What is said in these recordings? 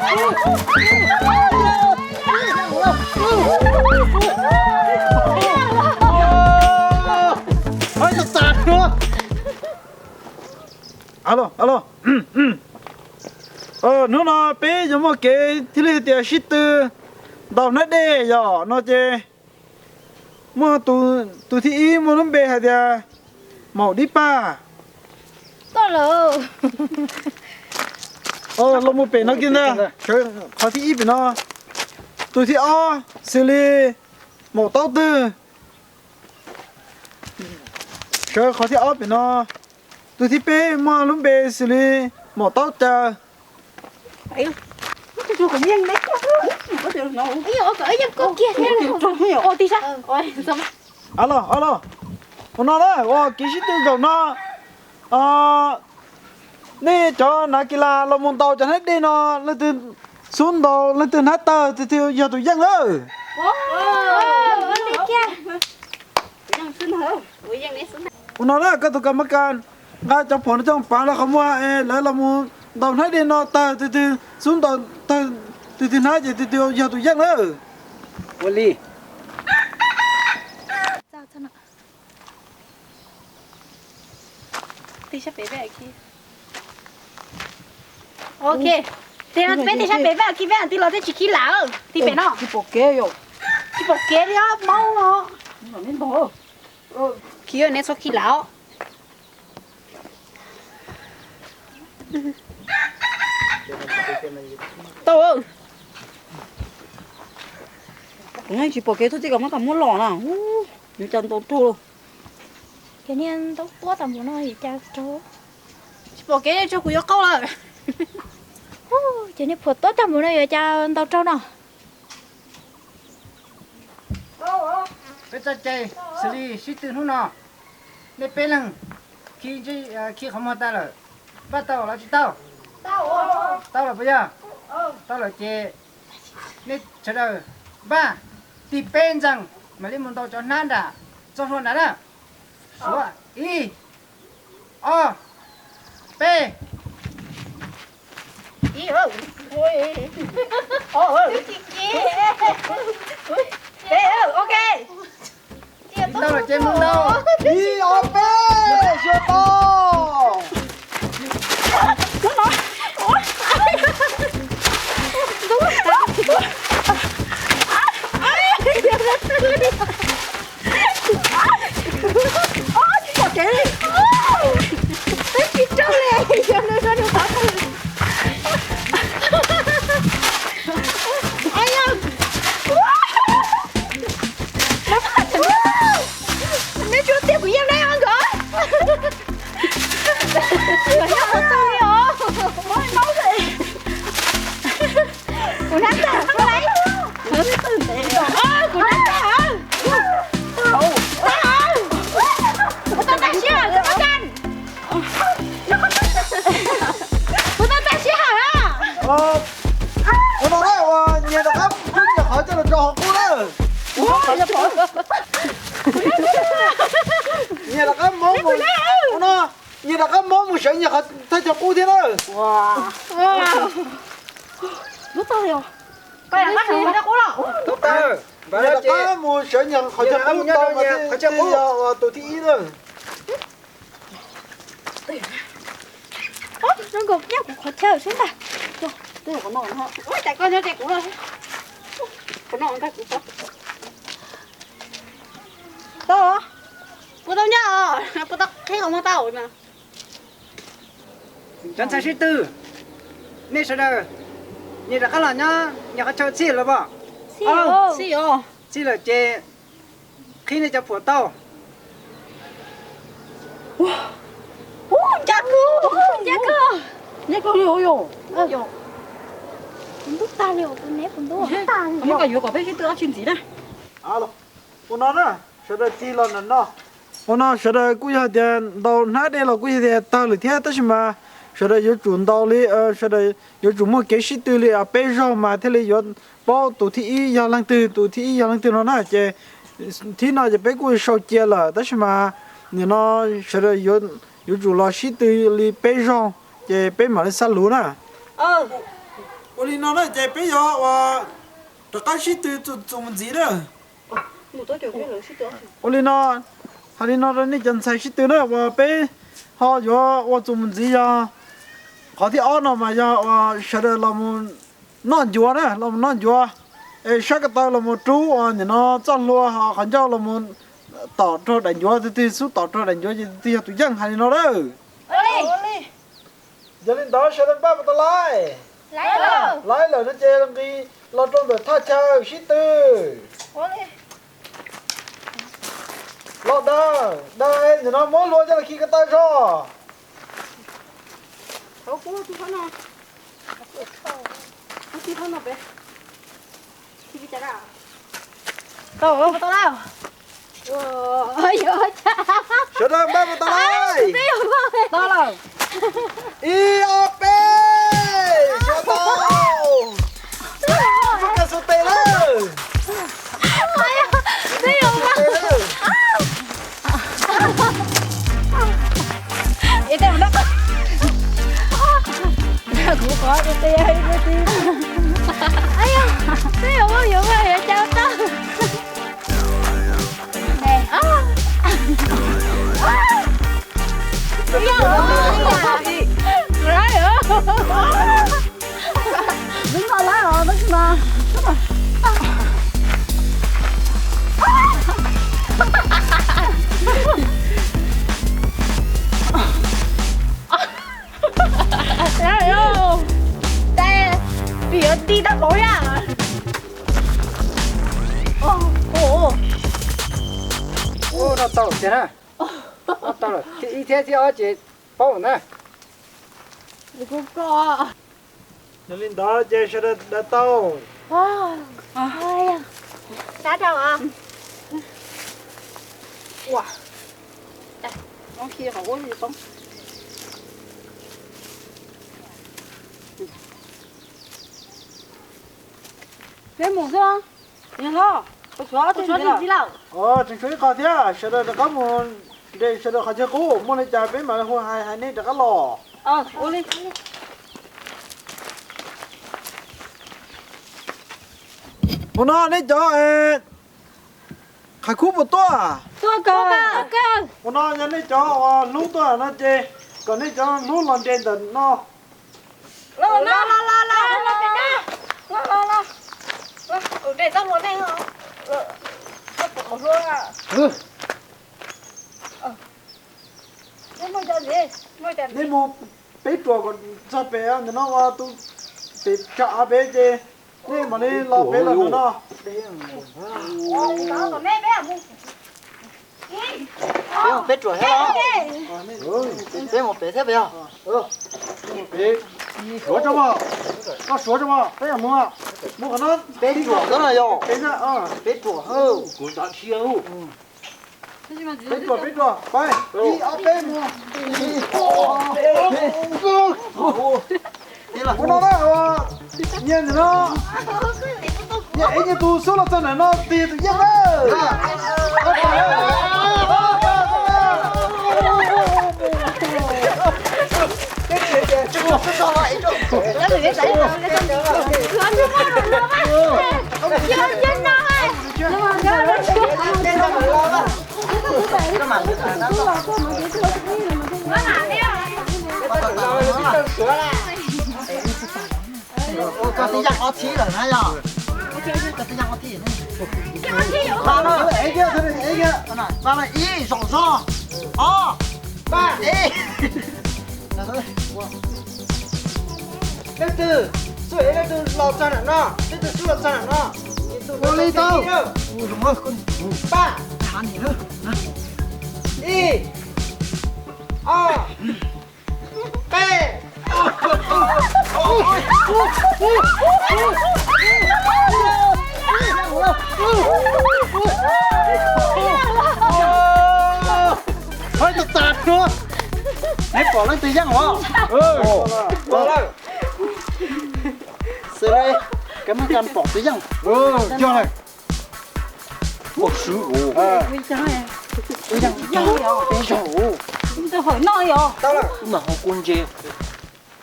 Alo, alo. Hnub no peb yuav muaj kev thiaj li tias sib tw ntaus hnab dej yom no ces muaj tus thib ib muaj lub npe hais tias Maum Dib Paj. Los mus pem no kiag ntag, sawv qhov thib ib pem no. Tus thib ob xws li Maum Taub Twg. Sawv qhov thib ob pem no. Tus thib peb muaj lub npe xws li Maum Taub Caw. Alo, alo. Ua no na, ua kev sib tw zaum no, nej cov nav kis las los mus ntaus cov hnab dej no, leej twg xub ntaus leej twg hnab tawg, tus twg yog tus yeej lawm. Ua no na, koj tus kam mab kas nqa cov phuam no coj pav los qhov muag es lawv los mus ntaus hnab dej no tawg, tus twg xub ntaus tawg, tus twg hnab ces tus twg yog tus yeej lawm. Ua li. Ok, peb tig sab pem, peb tig peb tig los tej tsis khib lam, tig pem no. Tsis pom kev li os, maub no. Khib neb txhob khib lam os. Tau. Kuv yeej tsis pom kev, txhob txij kom muab kom muab los na. Yuav cas ntaus raug. Ces niag ntaub tuab tag npaum no yuav cas raug. Tsis pom kev, tso kuv yuav qaug lawm. Ces niag phuam tuab tag npaum no yuav cas ntaus raug no. Peb txoj cai xws li sib tw hnub no, nej peb leeg khib qhov muag tag lawm, npaj tau los tsis tau? Tau lawm puas yog? Tau lawm ces nej sawv daws npaj tig peb ntxees mam li mus ntaus cov hnab nram txoj hlua nrad na. Suav ib, ob, peb. Ib, ob, peb, xyuas tau. Tsis pom kev li. Twb tsis raug li, yog nws rau nws qhov twg. Neb tsuas tias kuv yeej neb os nkawd. Nkawd yeej qhov twg li os. Kuv nab tag, kuv nab tag. Tag, kuv tau tag sij hawm, kuv tau tag sij hawm na. Ua no na, ua nyias rov qab mus nyias qhov coj los rau hauv qub na. Nyias rov qab mus, ua no, nyias rov qab mus sawv nyias qhov thaj chaw qub thiab na. Nyias rov qab mus sawv nyias qhov chaw qub tau mas thiaj yog tus thib ib na. Zoo nkaus nyob kuv qhov chaw xwb ntag. Tau, puas tau nyob, puas tau qhib qhov muag tau na. Cov ntxhais sib tw, nej sawv daws, nyias rov qab los nyob nyias qhov chaw txhij lawm pom? Txhij lawm ces qhib nej cov phuam tau. Ncaj kawg, ncaj kawg. Ncaj kawg li os. Kuv ntub tag li os, kuv neb kuv ntub. Muab kom yuav kom peb sib tw dab tsi ntxiv na. Ua no na, sawv daws tig los ntawm no. Ua no sawv daws kuj yog tias ntaus hnab dej los kuj yog tias tawg lawm thiab, tab sis mas sawv daws yuav tsum ntaus li, sawv daws yuav tsum muaj kev sib tw li peb zaug mas thiaj li yuav paub tus thib ib yog leej twg, tus thib ib yog leej twg no na. Ces thib no ces peb kuj sau cia lawm, tab sis mas nim no sawv daws yuav tsum los sib tw li peb zaug, ces peb mam li xab luv na. Ua li no na ces peb yog uas rov qab sib tw txuas mus ntxiv na. Ua li no, hais li no rau nej cov ntxhais sib tw na uas peb ho yuav ua txuas mus ntxiv yog qhov thib ob no mas yog uas sawv daws los mus noj ncuav na, los mus noj ncuav es sab ko taw los mus rub uas nim no txoj hlua ho qhov ncauj los mus tom rau daim ncuav, tus twg xub tom rau daim ncuav ces tus twg yog tus yeej, hais li no na. Yog li ntawd sawv daws npaj puas tau lais? Lais lawm no ces nqis los rau ntawm thaj chaw sib tw. Los daws, daws ntawm no muab hlua coj los khi ko taw zog. Sawv daws npaj puas tau lais? Ib ob peb, xyuas tau. Xub ka xu tes lawm. Xub ka xu tes lawm. Kuv qhov tus tis, tus tis. Twb yuav muaj yuav muaj yuav cau tau. Nws noj lawm os, tab sis mas Tej, vim yuav ti tau kauv yam. Ua no tau tiag na. Tau lawm, thib ib thiab thib ob ces paub na. Yog li ntawd ces sawv daws daws tau. Sab rau. Ua, muab khi qhov ub li poob. Peb mus xwb. Yog hlob, ua tshuav ib qho thiab, sawv daws rov qab mus nres sawv daws qhov chaw qub, muaj li cas peb mam li hu hais hais nej rov qab los. Ua li. Ua no nej cov qhav khub puas tuaj? Ua no yog nej cov uas hlub tuaj no ces kom nej cov hlub los nres ntawm no. Nej mus peb ruam kom txog pem ntawm no ua tus pem tsam av pem ces nej mam li los pem los ntawm no. Peb mus peb ruam thiab los? Peb mus pem thiab pem os. Suav tso mas, koj suav tso mas, peb mus, mus qhov no. Peb ruam xwb no yog? Peb ruam. Kuv ntav tshiab. Peb ruam, peb ruam, peb, ib ob peb mus. Ua no na, nyias ntawm no, nyias ib nyuag tus xub los txog ntawm no tig tus yeej na. Koj twb yaj ob thib lawm na yog? Koj twb yaj ob thib. Ib zaum zog, ob, pab, ib. Leej twg xub, leej twg los txog nram no, leej twg xub los txog nram no. Ua li tau. Pab, ib, ob, peb. Hais tag tas no, neb pom leej twg yeej os? Xws li koj muab coj pom twg yeej. Yog lawm. Ua swb os. Ua yeej, ua yeej, ua yeej. Ub, mas ho kua ntse.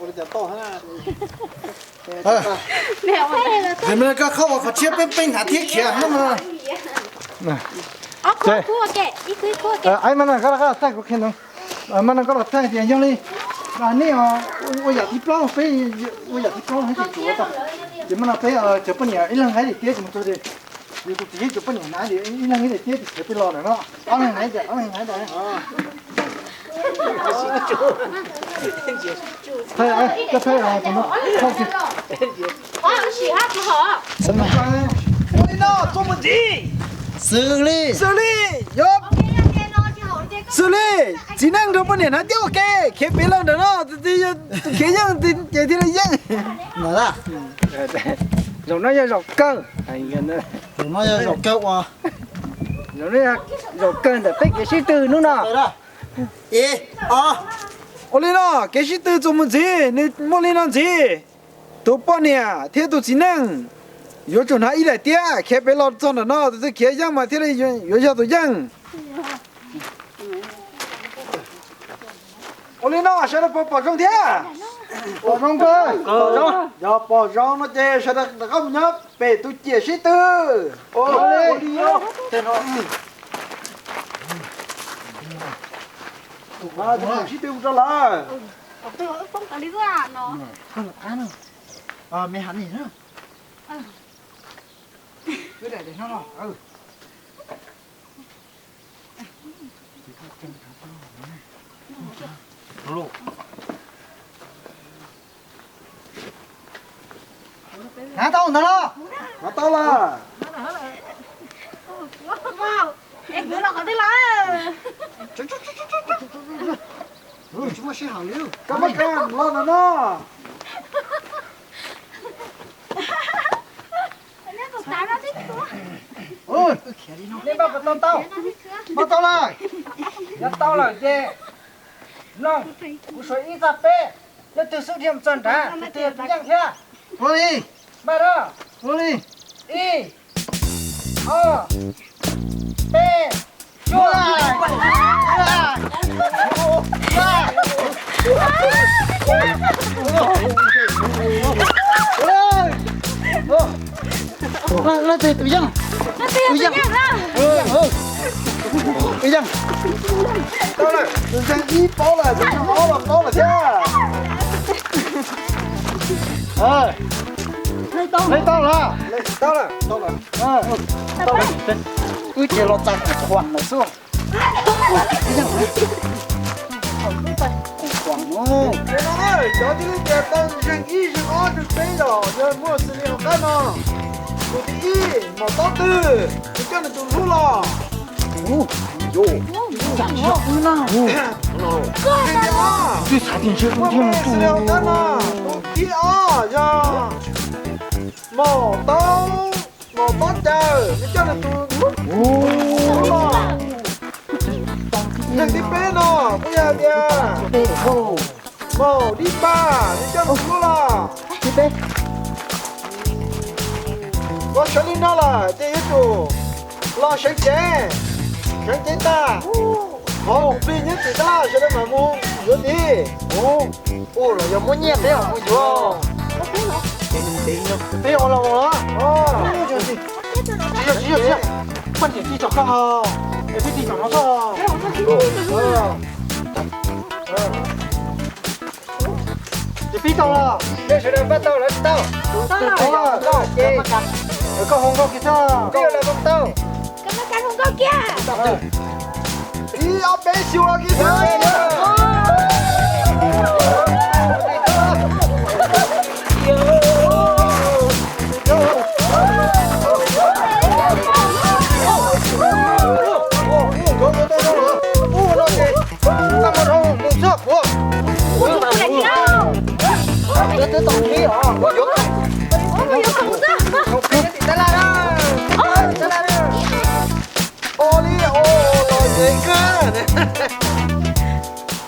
Ua li cas tau hab? Ces mas koj qhov uas qhov tshiab peb peb hnav thiab khiav hab mas. Aib, mas no koj los txhais kuv qhia no, mas no koj los txhais tias yog li nej ua yam thib plaub, peb ua yam thib plaub no ces tsuav tau. Ces mas no peb cov poj niam ib leeg hnav daim tiab ces mus txog ces yus tus txiv cov poj niam hnav ib leeg ib daim tiab ces khiav peb los ntawm no. Ob leeg hnav ib daim, ob leeg hnav ib daim. Ua li no txuas mus ntxiv. Xws li, xws li, yog, xws li txiv neej nrog poj niam hnav tiab ua ke, khiav pem los ntawm no, tus khiav yeej ces thiaj li yeej. Zaum no yog zaum kawg. Zaum no yog zaum kawg ua, zaum no yog zaum kawg ntawm peb kev sib tw hnub no. Ua li no kev sib tw txuas mus ntxiv, nws muaj li no ntxiv. Tus poj niam thiab tus txiv neej yuav tsum hnav ib daim tiab khiav pem los txog ntawm no, tus twg khiav yeej mas thiaj li yuav yog tus yeej. Ua li no sawv daws puas pom zoo thiab? Pom zoo kawg. Yog pom zoo no ces sawv daws rov qab mus nyob pem tus ciam sib tw. Ua li, sib tw mus rau lawm. Hnav tau ntawd los? Hnav tau lawm. Koj muab kawg los ntawm no. Nej npaj puas tau tau? Npaj tau lawm. Yog tau lawm ces mloog kuv suav ib txog peb, leej twg xub dhia mus txog nrad tus twg yog tus yeej thiab. Ua li. Npaj na. Ua li. Ib, ob, peb, cuaj. Leej twg tus yeej? Tus yeej. Tus yeej. Tus yeej ib paub lawm, tus yeej ob los paub lawm thiab. Leej tau lawm. Wb cia los txais qhuam lawm xwb. Cov tib neeg tias tau zeeg ib, zeeg ob, zeeg peb los yog muaj xws li hauv qab no. Tus thib ib, maum taub twg, nws coj nws tus hlub los? Zeeg thib ob, muaj xws li hauv qab no. Tus thib ob yog maum taub, maum taub caws, nws coj nws tus hlub los. Zeeg thib peb no kuj yog tias maum dib paj, nws coj nws tus hlub los. Ua sawv li no lawm ces yuav tsum los seev cev, seev cev tag, qhov plig nyob tim tab laj sawv daws mam mus yuav ntxiv. Ua los yog muab nyiaj peb mam mus yuav. Peb ua los mus los. Tsis yog, tsis yog, tsis yog. Poj niam tig tsom koj, es peb tig tsom no koj. Ces pib tau los? Nej sawv daws npaj tau lawm tsis tau? Tau lawm. Koj hu nkauj kiag txog. Koj yuav los hu nkauj tau. Ib ob peb xyuas kiag txog. Ua no ces txaj muag dhau mus txog kuv. Yuav twb tau qhib os, yuav tau